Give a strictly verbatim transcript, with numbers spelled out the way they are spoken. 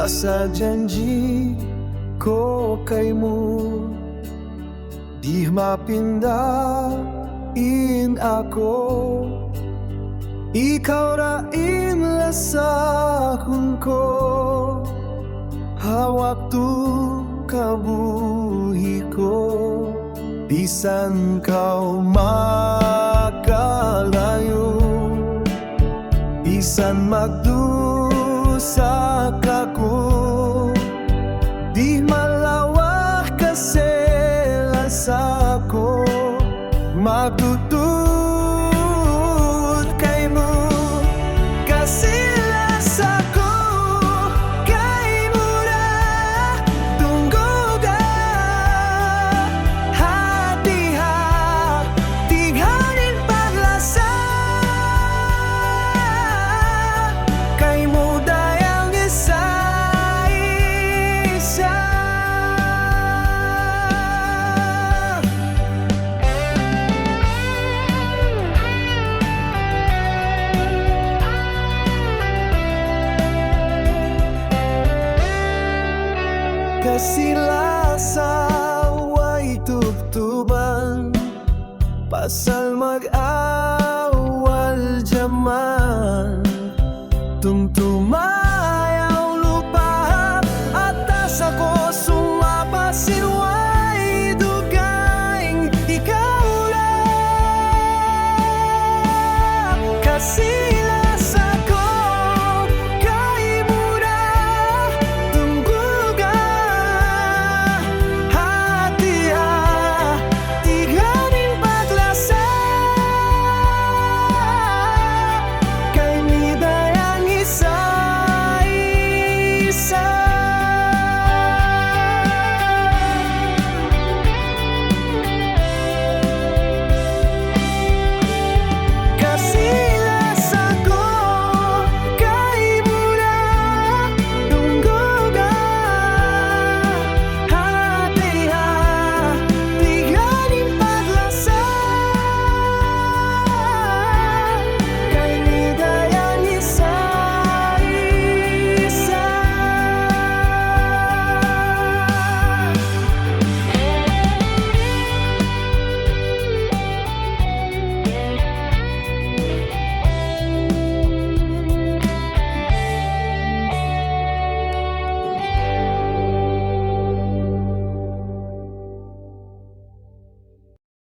Sa' janji' ku kaymu, di' mapinda in aku. Ikaw ra in lasahun ku ha waktu kabuhi' ku. Bisan kaw makalayu', bisan magdusa kaku', di' malawa' kasi lasa ku. Magtutud kaymu, kasi lasa ku kaymu ra. Tunggu' da hati ha tinghanin paglasa, kaymu da yan isa-isa. Kasi lasa way tubtuban, pasal mag-awal jaman, tumtuma